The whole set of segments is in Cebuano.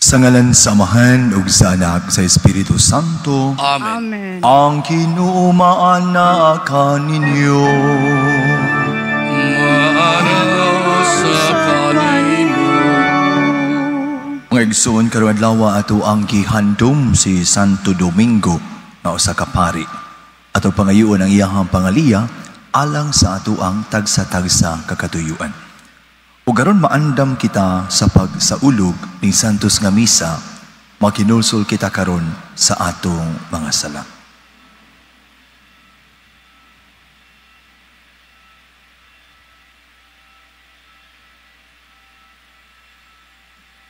Sa ngalan sa Amahan ug sa Anak sa Espiritu Santo. Amen. Amen. Ang Ginoo maana kaninyo. Maana sa kanimo. Mga igsoon, karong adlaw ato ang gihandom si Santo Domingo nga usa ka pari. Ato pangayoon ang iyahang pangaliya alang sa ato ang tagsa-tagsa kakatuyuan. Ug aron maandam kita sa pagsaulog ning Santos nga Misa, makinulsol kita karon sa atong mga sala.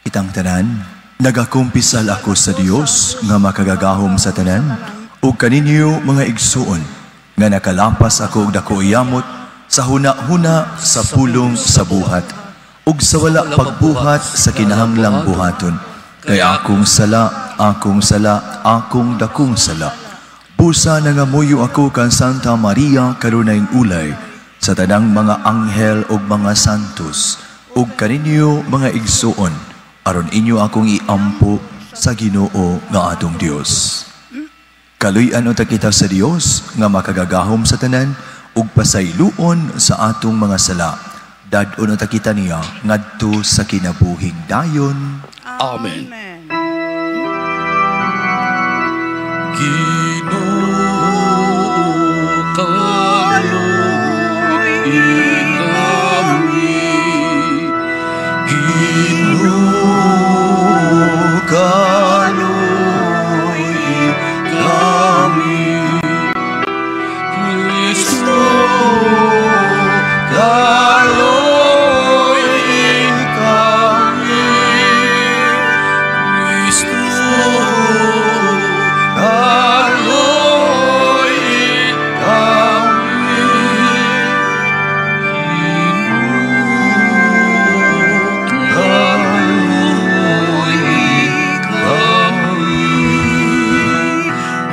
Kitang tanan, nagakumpisal ako sa Dios nga makagagahom sa tanan, ug kaninyo mga igsuon, nga nakalapas ako og dako yamot sa huna-huna, sa pulong, sa buhat, ug sa wala pagbuhat sa kinahanglang buhaton. Kay akong sala, akong sala, akong dakong sala. Busa nangamuyo ako kan Santa Maria karunay ulay, sa tanang mga anghel ug mga santos, ug kaninyo mga igsuon, aron inyo akong iampo sa Ginoo nga atong Dios. Kaluy-an unta kita sa Dios nga makagagahom sa tanan ug pasayloon sa atong mga sala. Dad-on unta kita niya ngadto sa kinabuhing dayon. Amen. Amen. Ginoo, kaluy kami. Ginoo, kaluy kami. Kristo, kaluy kami. Kristo, kaluy kami. Ginoo, kaluy kami.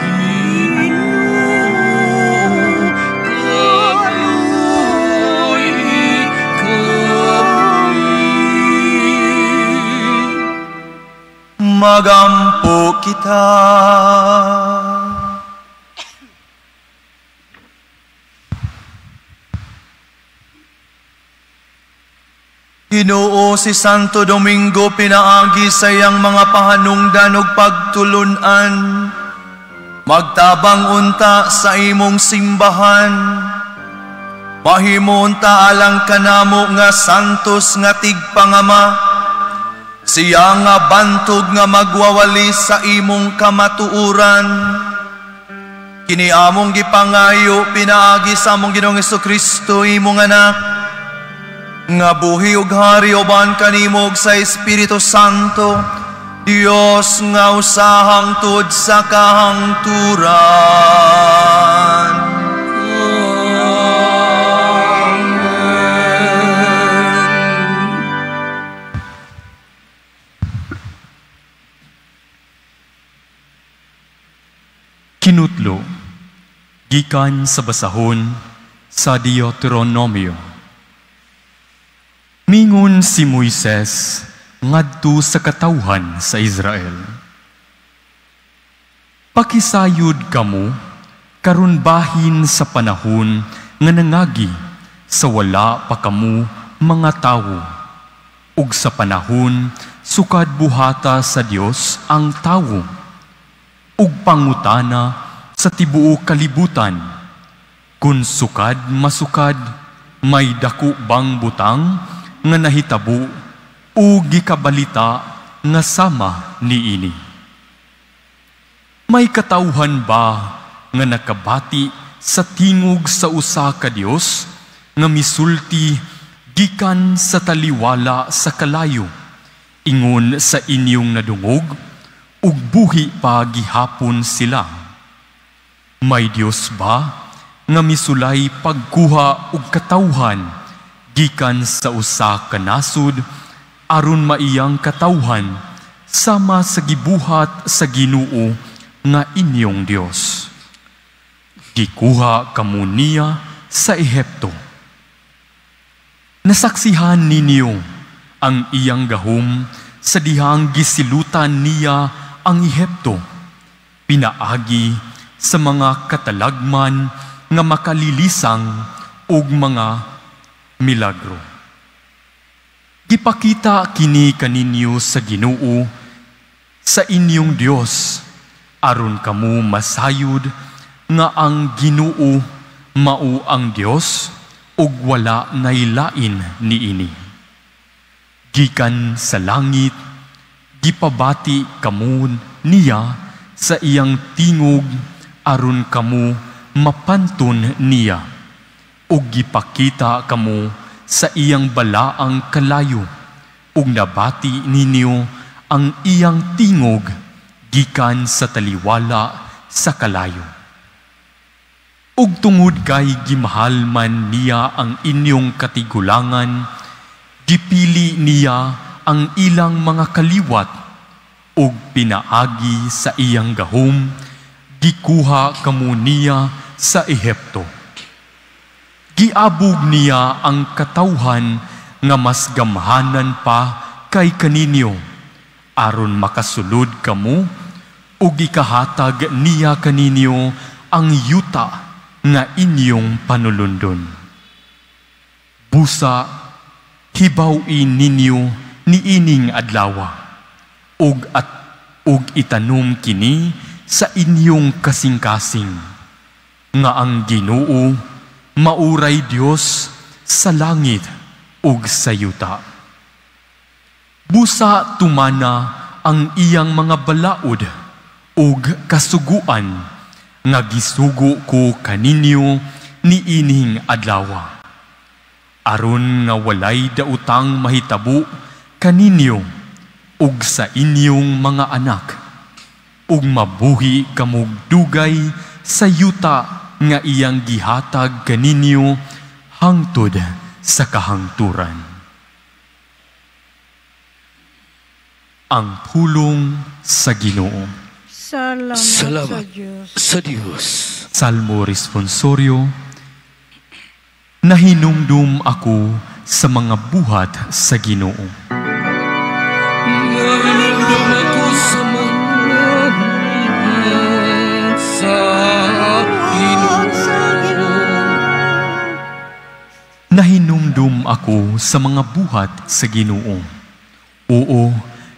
Ginoo, kaluy kami. Magampo kita. Ginoo, si Santo Domingo pinaagi sa iyang mga pahanungdan ug pagtulun-an. Magtabang unta sa imong simbahan. Mahimo unta alang kanamo nga santos nga tigpangama. Siya nga bantog nga magwawali sa imong kamatuoran. Kini among gipangayo pinaagi sa among Ginoong Hesukristo imong anak, nga buhi ug hari uban kanimo ug sa Espiritu Santo, Dios nga usahang tud sa kahangturan. Kinutlo, gikan sa basahon sa Deuteronomio. Mingon si Moises ngadto sa katawhan sa Israel. Pakisayod kamo karon bahin sa panahon nga nangagi sa wala pa kamo mga tawo, ug sa panahon sukad buhata sa Dios ang tawo, ug pangutana sa tibuok kalibutan, kun sukad masukad may dako bang butang nga nahitabo o gikabalita nga sama niini. May katawhan ba nga nakabati sa tingog sa usa ka Dios nga misulti gikan sa taliwala sa kalayo, ingon sa inyong nadungog, ug buhi pa gihapon sila? May Dios ba nga misulay pagkuha og katawhan gikan sa usa ka nasud aron maiyang katawhan sama sa gibuhat sa Ginoo nga inyong Dios? Gikuha kamo niya sa Ehipto. Nasaksihan ninyo ang iyang gahom sa dihang gisilutan niya ang Ehipto, pinaagi sa mga katalagman nga makalilisang ug mga milagro. Gipakita kini kaninyo sa Ginoo sa inyong Dios aron kamo masayod nga ang Ginoo mao ang Dios ug wala nay lain niini. Gikan sa langit, gipabati kamo niya sa iyang tingog aron kamo mapanton niya, ug gipakita kamo sa iyang balaang kalayo, ug nabati ninyo ang iyang tingog gikan sa taliwala sa kalayo. Ug tungod kay gimahal man niya ang inyong katigulangan, gipili niya ang ilang mga kaliwat, ug pinaagi sa iyang gahom, gikuha kamo niya sa Ehipto. Giabog niya ang katawhan nga mas gamhanan pa kay kaninyo, aron makasulod kamo ug ikahatag niya kaninyo ang yuta nga inyong panulundon. Busa, hibaw-i ninyo niining adlawa, ug at ug itanom kini sa inyong kasing-kasing, nga ang Ginoo mauray Dios sa langit ug sa yuta. Busa tumana ang iyang mga balaod ug kasuguan nga gisugo ko kaninyo niining adlawa, aron nga walay daotang mahitabo kaninyo ug sa inyong mga anak, ug mabuhi kamog dugay sa yuta nga iyang gihatag kaninyo hangtod sa kahangturan. Ang pulong sa Ginoo. Salamat, Salamat sa Diyos. Sa Diyos. Salmo Responsorio. Nahinumdum ako sa mga buhat sa Ginoo. Nahinumdum ako sa mga buhat sa Ginoo. Nahinumdum ako sa mga buhat sa Ginoo. Oo,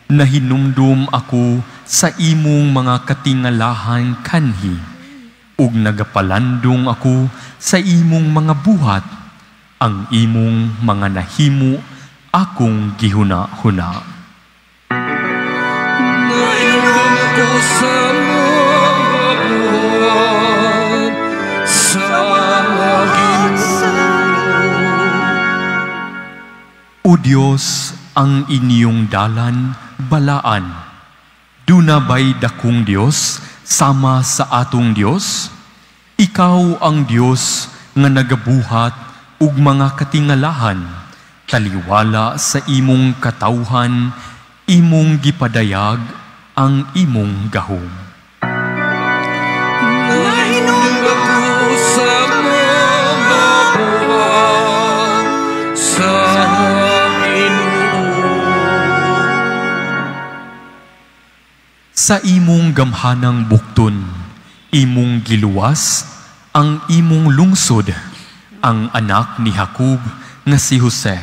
nahinumdum ako sa imong mga katingalahan kanhi, ug nagapalandong ako sa imong mga buhat, ang imong mga nahimo akong gihuna-huna. Nahinumdum ako sa mga buhat sa Ginoo. O Dios, ang inyong dalan balaan. Duna ba'y dakong Dios sama sa atong Dios? Ikaw ang Dios nga nagabuhat og mga katingalahan, taliwala sa imong katawhan, imong gipadayag ang imong gahom. Nahinumdum ako sa mga buhat sa Ginoo. Sa imong gamhanang bukton, imong giluwas ang imong lungsod, ang anak ni Jacob nga si Jose.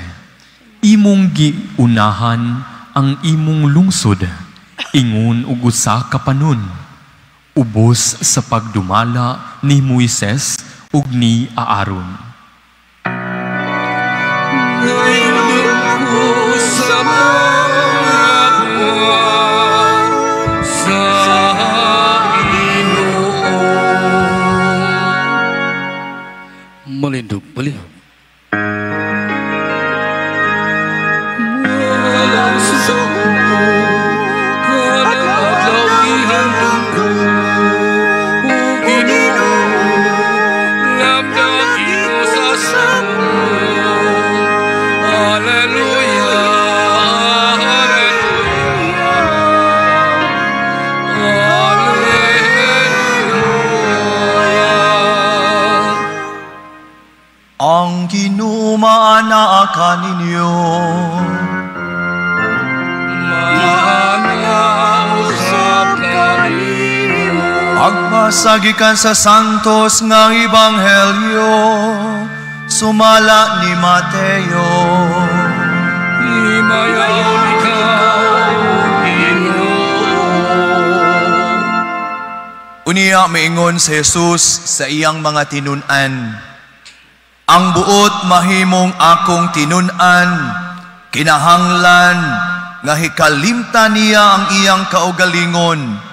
Imong giunahan ang imong lungsod, ingon og usa ka panon, ubos sa pagdumala ni Moises ug ni Aaron. Nahinumdum ako sa mga buhat sa Ginoo. Malindog palihog. Walang sugo, kada adlaw gihandom ko, o Ginoo, lamdagi ko sa samong Pagbasa gikan sa Santos nga Ebanghelyo sumala ni Mateo. Himayaon ikaw, Ginoo. Unya miingon si Jesus sa iyang mga tinun-an, "Ang buot mahimong akong tinun-an, kinahanglan nga hikalimtan niya ang iyang kaugalingon,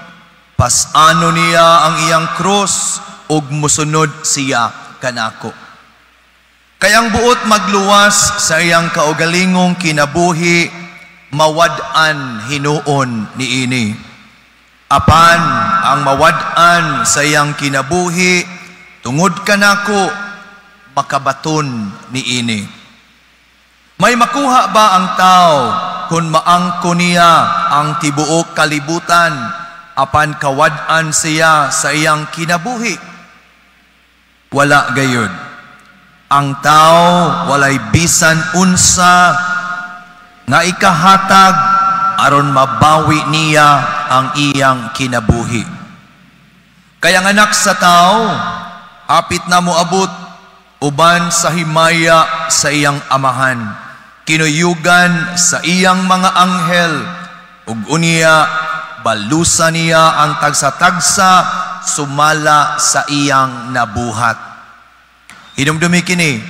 pas-anon niya ang iyang krus ug musunod siya kanako. Kay ang buot magluwas sa iyang kaugalingong kinabuhi, mawad-an hinuon niini. Apan ang mawad-an sa iyang kinabuhi tungod kanako, makabaton niini. May makuha ba ang tao kung maangko niya ang tibuok kalibutan apan kawad-an siya sa iyang kinabuhi? Wala gayud. Ang tao walay bisan unsa nga ikahatag aron mabawi niya ang iyang kinabuhi. Kay ang Anak sa Tao hapit na moabot uban sa himaya sa iyang Amahan, kinuyugan sa iyang mga anghel, ug unya balusa niya ang tagsa-tagsa sumala sa iyang nabuhat. Hinumdumi kini,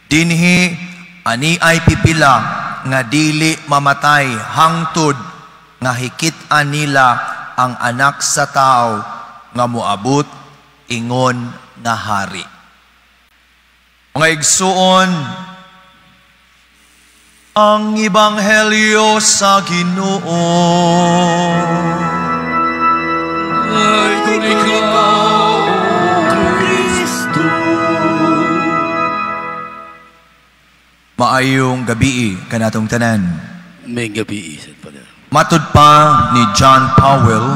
dinhi aniay pipila nga dili mamatay hangtod nga hikit-an nila ang Anak sa Tao nga moabot ingon nga hari." Mga igsuon, ang Ebanghelyo sa Ginoo. Daigom ikaw, Kristo. Maayong gabii kanatong tanan. Maayong gabii sad, Father. Matud pa ni John Powell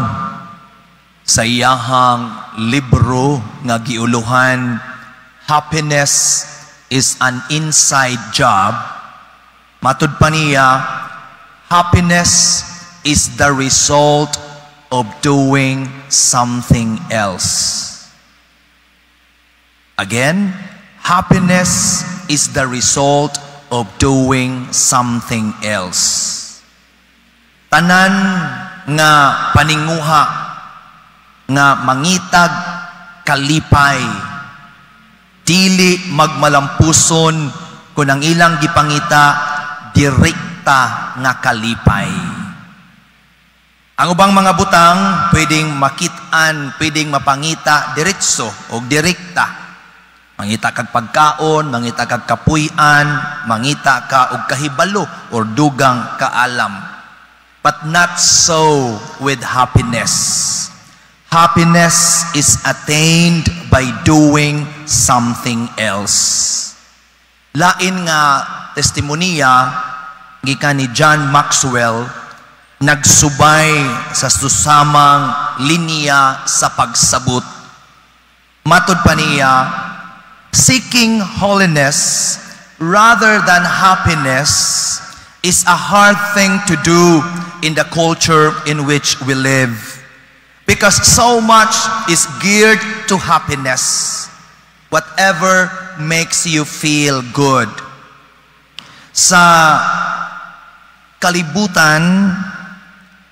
sa iyahang libro nga giuluhan "Happiness is an Inside Job," matud pa niya, happiness is the result of doing something else. Again, happiness is the result of doing something else. Tanan nga paninguha nga mangitag kalipay, dili magmalampuson kung ang ilang gipangita direkta nga kalipay. Ang ubang mga butang pwedeng makit-an, pwedeng mapangita diretso o direkta. Mangita kag pagkaon, mangita kag kapuy-an, mangita ka og kahibalo or dugang kaalam. But not so with happiness. Happiness is attained by doing something else. Lain nga testimonya gikan ni John Maxwell, nagsubay sa susamang linya sa pagsabot. Matud pa niya, seeking holiness rather than happiness is a hard thing to do in the culture in which we live, because so much is geared to happiness. Whatever makes you feel good. Sa kalibutan,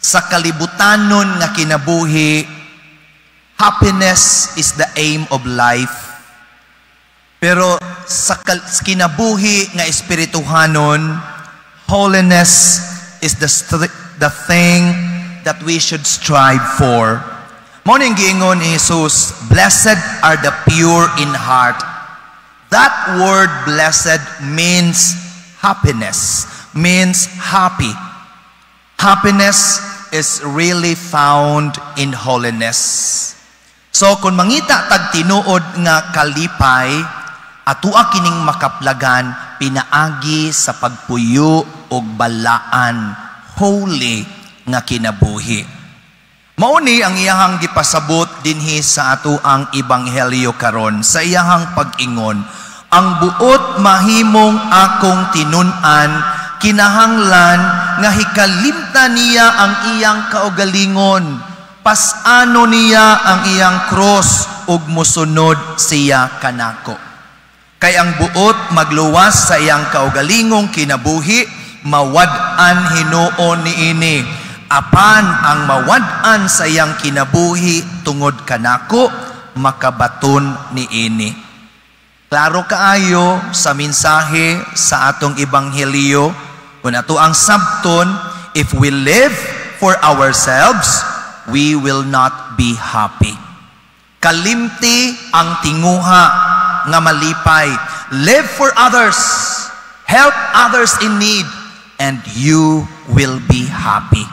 sa kalibutanon nga kinabuhi, happiness is the aim of life. Pero sa kinabuhi nga espirituhanon, holiness is the thing that we should strive for. Mao ning giingon ni Jesus, "Blessed are the pure in heart." That word "blessed" means happiness, means happy. Happiness is really found in holiness. So kung mangita tag tinuod nga kalipay, atua kining makaplagan pinaagi sa pagpuyo og balaan, holy nga kinabuhi. Mao ni ang iyahang gipasabot dinhi sa ato ang ebanghelyo karon sa iyahang pag-ingon, "Ang buot mahimong akong tinun-an, kinahanglan nga hikalimtan niya ang iyang kaugalingon." Pasano niya ang iyang cross ug mosunod siya kanako. Kay ang buot magluwas sa iyang kaugalingong kinabuhi, mawad-an hinuon niini. Apan ang mawad-an sa iyang kinabuhi tungod kanako, makabaton niini. Klaro kaayo sa mensahe sa atong ebanghelyo, kung ato ang sabton, if we live for ourselves, we will not be happy. Kalimti ang tinguha nga malipay. Live for others. Help others in need, and you will be happy.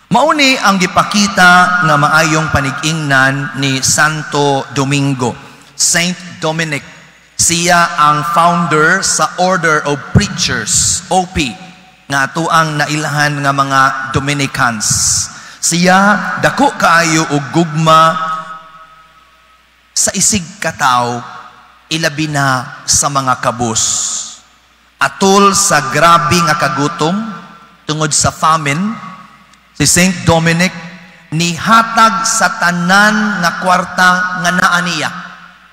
Mauni ang gipakita nga maayong panig-ingnan ni Santo Domingo, Saint Dominic. Siya ang founder sa Order of Preachers, OP, nga ato ang nailhan nga mga Dominicans. Siya dako kaayo og gugma sa isig katawo, ilabi na sa mga kabus. Atol sa grabe nga kagutom tungod sa famine, si Saint Dominic nihatag sa tanan nga kwarta nga naa niya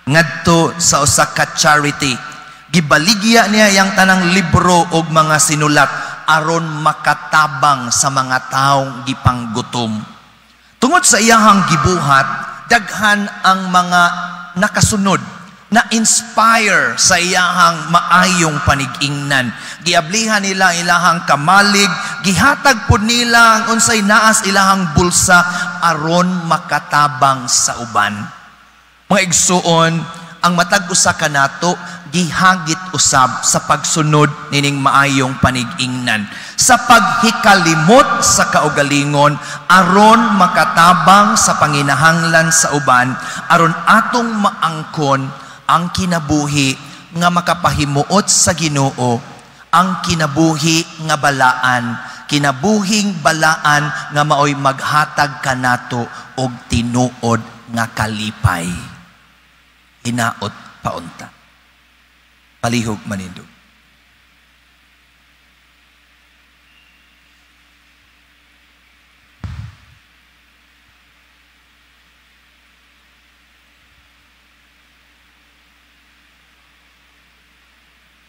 ngadto sa usa ka charity. Gibaligya niya yang tanang libro og mga sinulat aron makatabang sa mga taong gipanggutom. Tungod sa iyahang gibuhat, daghan ang mga nakasunod na inspire sa iyahang maayong panig-ingnan. Giablihan nila ang ilahang kamalig, gihatag pod nila ang unsay naas ilahang bulsa aron makatabang sa uban. Mga igsuon, ang matag usa kanato gihagit usab sa pagsunod nining maayong panig-ingnan, sa paghikalimot sa kaugalingon aron makatabang sa panginahanglan sa uban, aron atong maangkon ang kinabuhi nga makapahimuot sa Ginoo, ang kinabuhi nga balaan, kinabuhing balaan nga maoy maghatag kanato og tinuod nga kalipay. Hinaot paunta. Palihog manindog.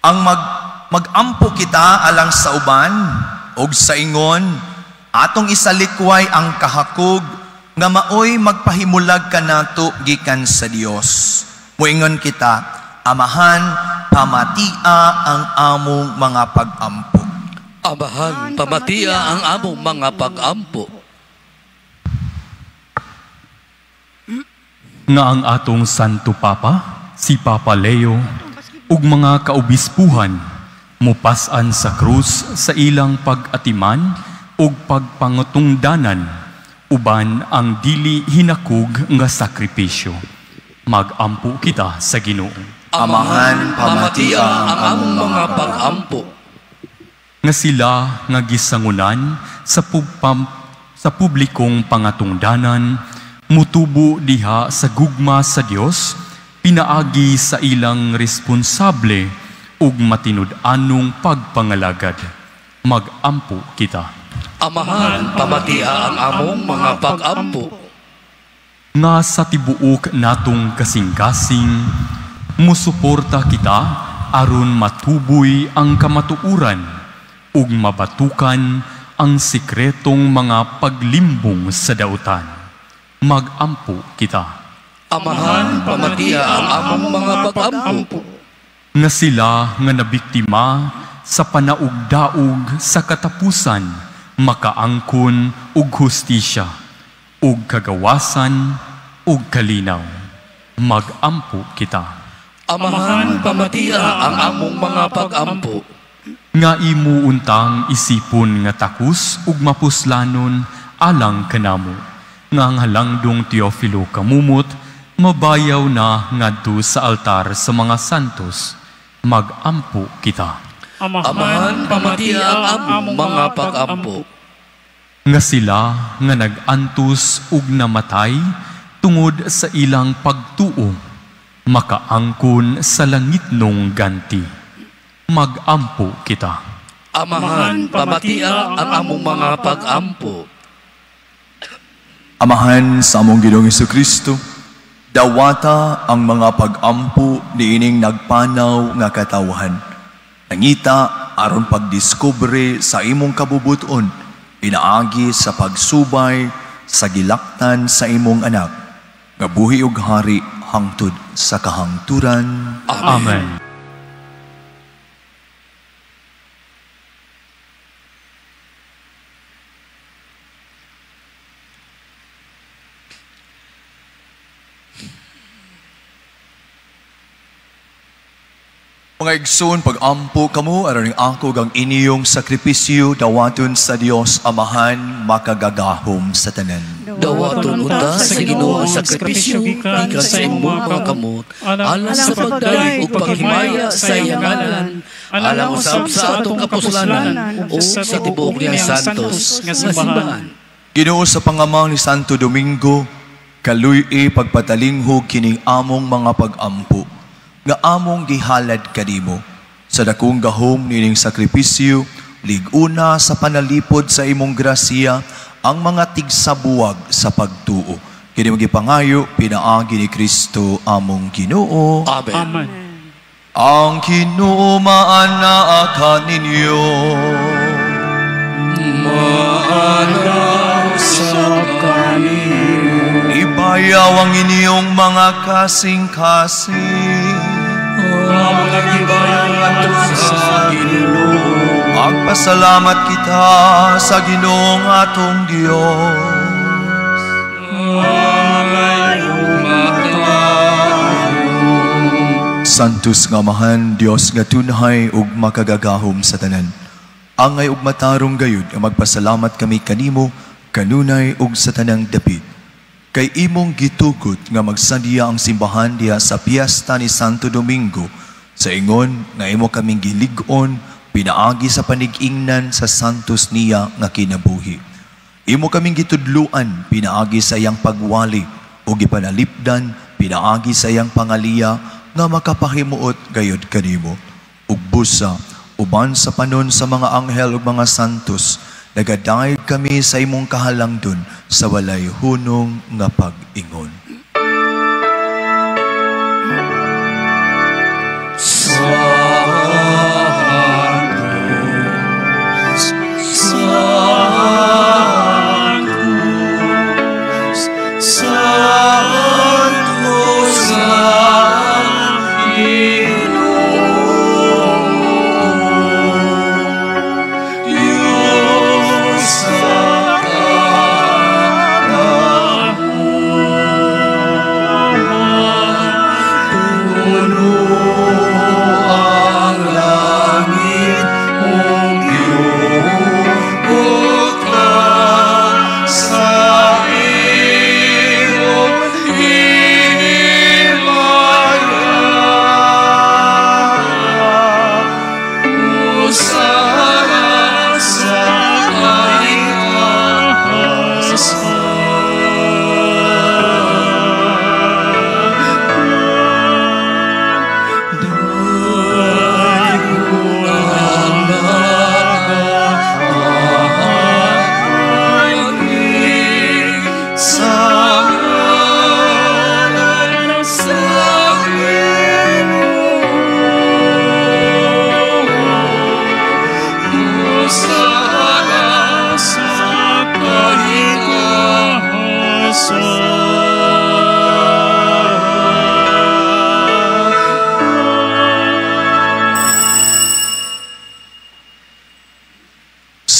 Ang magampo kita alang sa uban og sa ingon, atong isalikway ang kahakog nga maoy magpahimulag kanato gikan sa Dios. Moingon kita, Amahan, pamatia ang among mga pag-ampo. Amahan, pamatia ang among mga pag-ampo. Nga ang atong Santo Papa, si Papa Leo, ug mga kaobispuhan mupas-an sa krus sa ilang pag-atiman ug pagpangutungdanan uban ang dili hinakog nga sakripisyo. Magampo kita sa Ginoo. Amahan, pamatia ang among mga pag-ampo. Nga sila nga gisangunan sa publikong pangatungdanan, mutubo diha sa gugma sa Dios, pinaagi sa ilang responsable ug matinud-anong pagpangalagad. Magampo kita. Amahan, pamatia ang among mga pag-ampo. Nga sa tibuok natong kasing-kasing, musuporta kita aron matuboy ang kamatuoran ug mabatukan ang sikretong mga paglimbong sa dautan. Magampo kita. Amahan, pamatia ang among mga pag-ampo. Nga sila nga nabiktima sa panaugdaog sa katapusan, makaangkon og hustisya, ug kagawasan, ug kalinaw. Magampo kita. Amahan, pamatia ang among mga pag-ampo. Nga imo untang isipon nga takus ug mapuslanon alang kanamo, nga ang halangdong Teofilo kamumot, mabayaw na ngadto sa altar sa mga santos. Magampo kita. Amahan, pamatia ang among mga pag-ampo. Nga sila nga nag-antos ug namatay tungod sa ilang pagtuo, makaangkon sa langitnong ganti. Magampo kita. Amahan, pamatia ang among mga pag-ampo. Amahan sa among Ginoong Hesukristo, dawata ang mga pag-ampo niining nagpanaw nga katawhan. Nangita aron pagdiskubre sa imong kabubuton, inaagi sa pagsubay sa gilaktan sa imong anak, nga buhi ug hari hangtod sa kahangturan. Amen. Mga igsoon, pag-ampo kamo aron ning ako gang inyong sakripisyo dawaton sa Dios Amahan makagagahom sa tanan. Dawaton unta sa Ginoo ang sakripisyo gikan sa imong mga kamot, alang sa pagdayeg ug paghimaya sa iyang ngalan, alang usab sa atong kapuslanan ug sa tibuok niyang santos nga simbahan. Ginoo, sa pangamang ni Santo Domingo, kaluy-i pagpatalinghog kining among mga pag-ampo nga among gihalad kanimo sa dakong gahom nining sakripisyo, lig-una sa panalipod sa imong grasya ang mga tigsabuwag sa pagtuo. Kini magipangayo pinaagi ni Kristo among Ginoo. Amen. Amen. Ang Ginoo maanaa kaninyo. Maana sa kaninyo. Ibayaw ang inyong mga kasing-kasing. Magpasalamat kita sa Ginoong atong Diyos. Santos nga Amahan, Dios nga tunhay ug makagagahom sa tanan. Angay ug matarong gayud nga magpasalamat kami kanimo kanunay ug sa tanang dapit. Kay imong gitugot nga magsadya ang simbahan diha sa piyesta ni Santo Domingo, sa ingon nga imo kaming gilig-on pinaagi sa panig-ingnan sa santos niya nga kinabuhi. Imo kaming gitudluan pinaagi sa iyang pagwali o gipanalipdan pinaagi sa iyang pangaliya nga makapahimuot gayud kanimo. Ug busa uban sa panon sa mga anghel ug mga santos, nagadayeg kami sa imong kahalangdon sa walay hunong nga pag-ingon.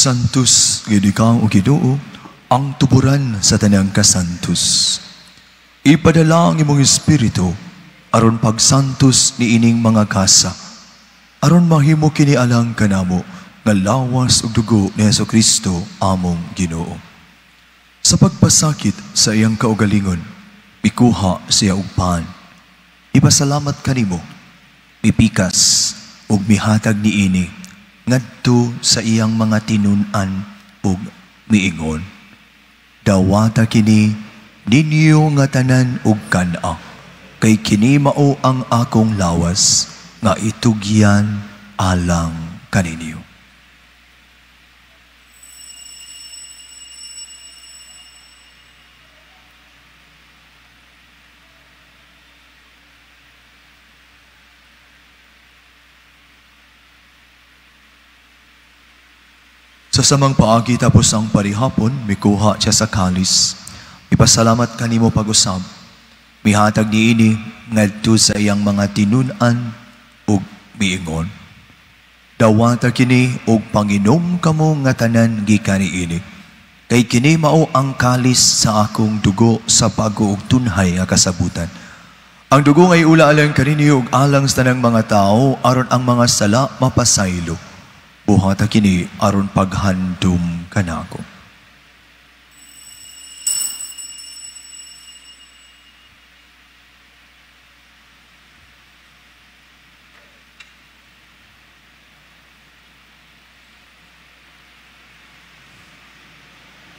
Santos, gayud ikaw o Ginoo, ang tuburan sa tanang kasantos. Ipadala ang imong espiritu aron pagsantos niining mga kasa, aron mahimo kini alang kanamo nga lawas ug dugo ni Hesukristo among Ginoo. Sa pagpasakit sa iyang kaugalingon, mikuha siya og pan. Ipasalamat kanimo, mipikas ug mihatag niini ngadto sa iyang mga tinun-an ug miingon. Dawata kini ninyo nga tanan ug kan-a, kay kini mao ang akong lawas nga itugyan alang kaninyo. Sa samang paagi tapos ang parihapon, mikuha siya sa kalis. Ipasalamat kanimo pag-usab. Mihatag niini ngadto sa iyang mga tinun-an ug miingon. Dawata kini og panginom kamo nga tanan gikan niini. Kay kini mao ang kalis sa akong dugo sa bago ug tunhay nga kasabutan. Ang dugo ngay ula alang kaninyo ug alang sa tanang mga tao aron ang mga sala mapasaylo. Buhata kini aron paghandom kanako.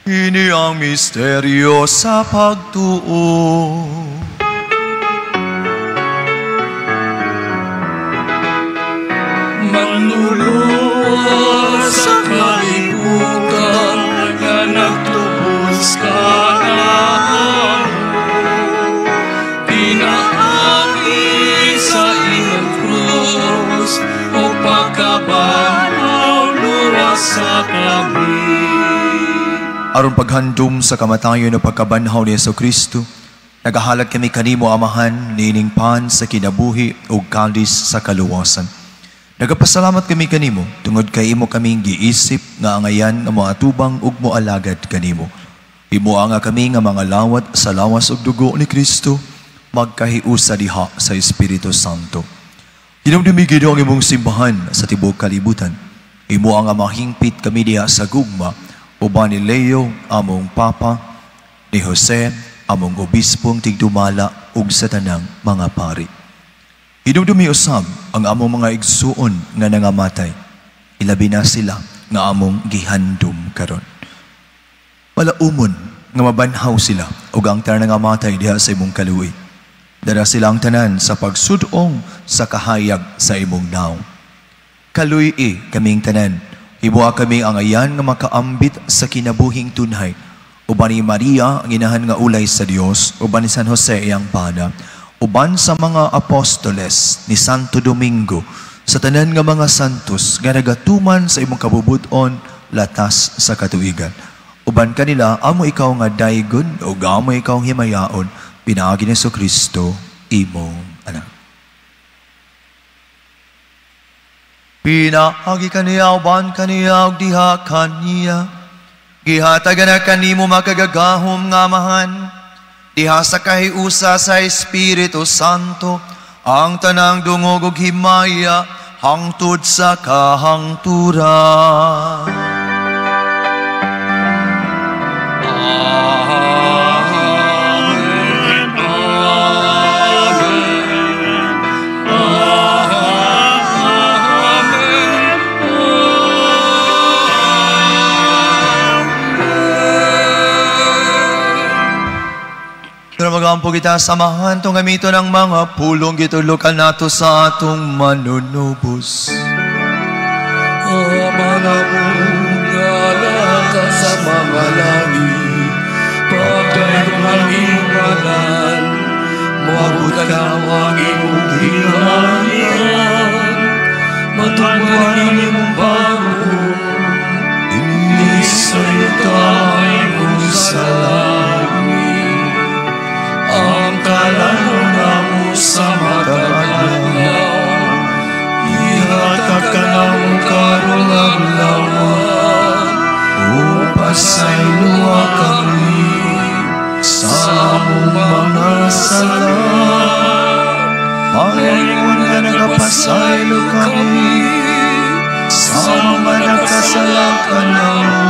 Ini ang misteryo sa pagtuo. Manluluwas sa kalibutan nga nagtubos kanamo, pinaagi sa imong krus o pagkabanhaw luwas sa kami. Aron paghandom sa kamatayon o pagkabanhaw ni Jesucristo, nagahalad kami kanimo, Amahan, niining pan sa kinabuhi ug kalis sa kaluwasan. Nagapasalamat kami kanimo tungod kay imo kaming giisip nga angayan nga moatubang ug moalagad kanimo. Imo nga kami nga mga lawat sa lawas ug dugo ni Kristo, magkahiusa diha sa Espiritu Santo. Hinumdumi Ginoo ang imong simbahan sa tibuok kalibutan. Imo nga mahingpit kami diha sa gugma, uban ni Leo among Papa, ni Jose among obispong tigdumala ug sa tanang mga pari. Hinumdumi usab ang among mga igsuon nga nangamatay. Ilabi na sila nga among gihandom karon. Malaumon nga mabanhaw sila ug ang tanan nangamatay diha sa imong kaluoy. Dara sila ang tanan sa pagsudong sa kahayag sa imong naong. Kaluy-i kaming tanan. Himuha kami ang ayan nga makaambit sa kinabuhing tunhay. Uban ni Maria ang inahan nga ulay sa Dios, uban ni San Jose iyang pana, uban sa mga apostoles ni Santo Domingo, sa tanan nga mga santos nga nagatuman sa imong kabubuton latas sa katuigan. Uban kanila amo ikaw nga daygon ug amo ikaw himayaon, pinaagi ni Jesucristo imong anak. Pinaagi kaniya, uban kaniya, ug diha kaniya, gihatagan na kanimo makagagahom nga Amahan, diha sa kahiusa sa Espiritu Santo, ang tanang dungog ug himaya hangtod sa kahangturan. Amen, amen, amen, Pero magampo kita samahan tong gamiton ang mga pulong gitulukan nato sa atong manunubos. Ama namong nga sa mga langit, pagdayon ang imong ngalan, moabot ka ang imong gingharian, matugman ang imong pagbuot, dinhi sa yuta ingon sa langit. Ang kalangon namo sa matag adlaw, ihatag kanamo karong adlaw, ug pasayloa kami sa among mga sala, Paingon nga nagapasaylo kami sa mga nagkasala kanamo.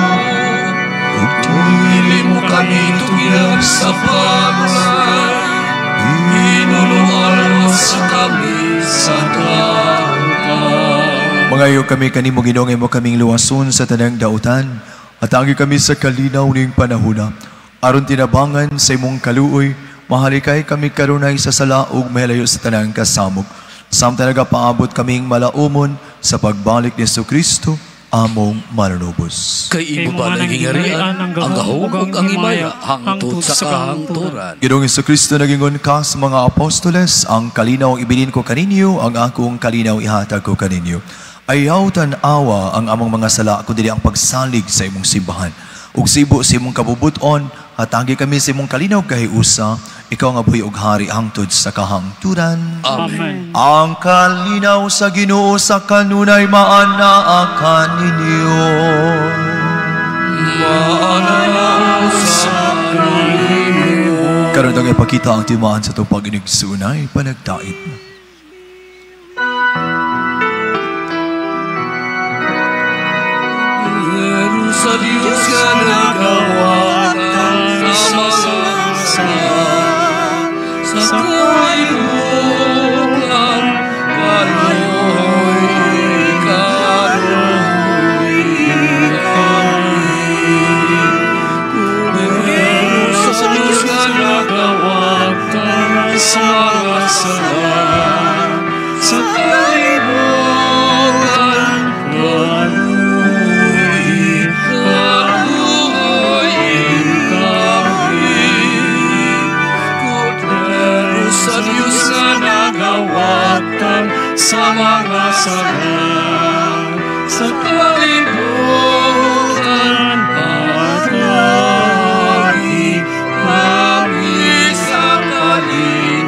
Ug dili mo kami tugyan sa pagulay, inunuan mo sa kami sa dautan. Mangayo kami kanimo Ginoo nga imo kaming luwason sa tanang dautan, at agi kami sa kalinaw ning panahona. Aron tinabangan sa imong kaluoy, mahalikay kami karunay sa sala ug mahilayo sa tanang kasamok. Samtang nagapaabot kaming malaumon sa pagbalik ni Jesucristo, among manunubos. Kay imo ba ang gingharian, ang gahom ug ang himaya hangtod sa kahangturan. Ginoong Jesucristo, nagingon ka sa mga apostoles, ang kalinaw ibilin ko kaninyo, ang akong kalinaw ihatag ko kaninyo. Ayaw tan-awa ang among mga sala kundi ang pagsalig sa imong simbahan. Ug sibo sa imong kabubuton, hatagi kami sa imong kalinaw kahiusa, ikaw nga buhi ug hari hangtod sa kahangturan. Amen. Ang kalinaw sa Ginoo sa kanunay maanaa kaninyo. Maanaa sa kanimo. Karon daw ipakita ang timaan sa itong pag-inigsunay, panagdait. Sa Diyos ka nagawatan sa mga sala, sa kalibutan, kaluoy, kaluoy kami. Pero sa Diyos ka nagawatan sa mga sala, sa kalibutan, kaluoy, kaluoy kami. Pero sa Diyos nga nagawatan sa mga sala, sa kalibutan, hatagi kami sa kalinaw.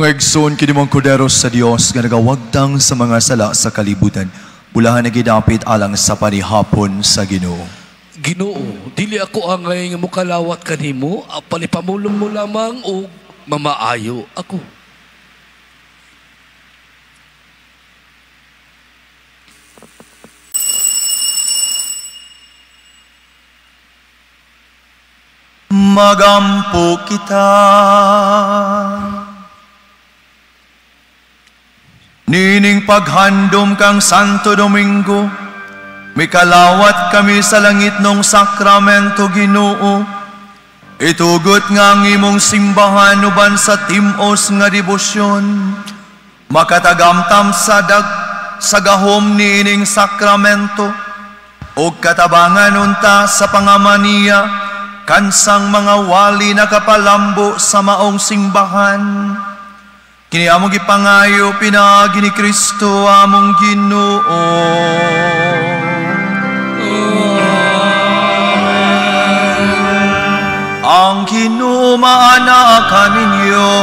Mga igsoon, kini mong kordero sa Dios nga nagawagtang sa mga sala sa kalibutan. Bulahan na gidapit alang sa panihapon sa Ginoo. Ginoo, dili ako angay nga mokalawat kanimo, palipamulong mo lamang og mamaayo ako. Magampo kita. Nining paghandom kang Santo Domingo, mikalawat kami sa langit nung sakramento Ginoo. Itugot nga ang imong simbahan uban sa timos nga debosyon, makatagamtam sa sa gahom niining sakramento, ug katabangan unta sa pangamaniya, kansang mga wali nakapalambo sa maong simbahan. Kini among gipangayo pinaagi ni Kristo among Ginoo. Amen. Ang Ginoo maanaa kaninyo.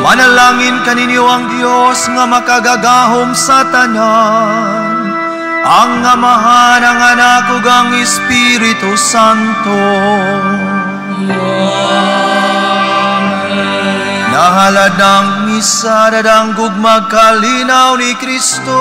Manalangin kaninyo ang Dios nga makagagahom sa tanan, ang Amahan, ang Anak ug ang Espiritu Santo. Amen. Nahalad ng misa, dadanggug magkalinaw ni Kristo.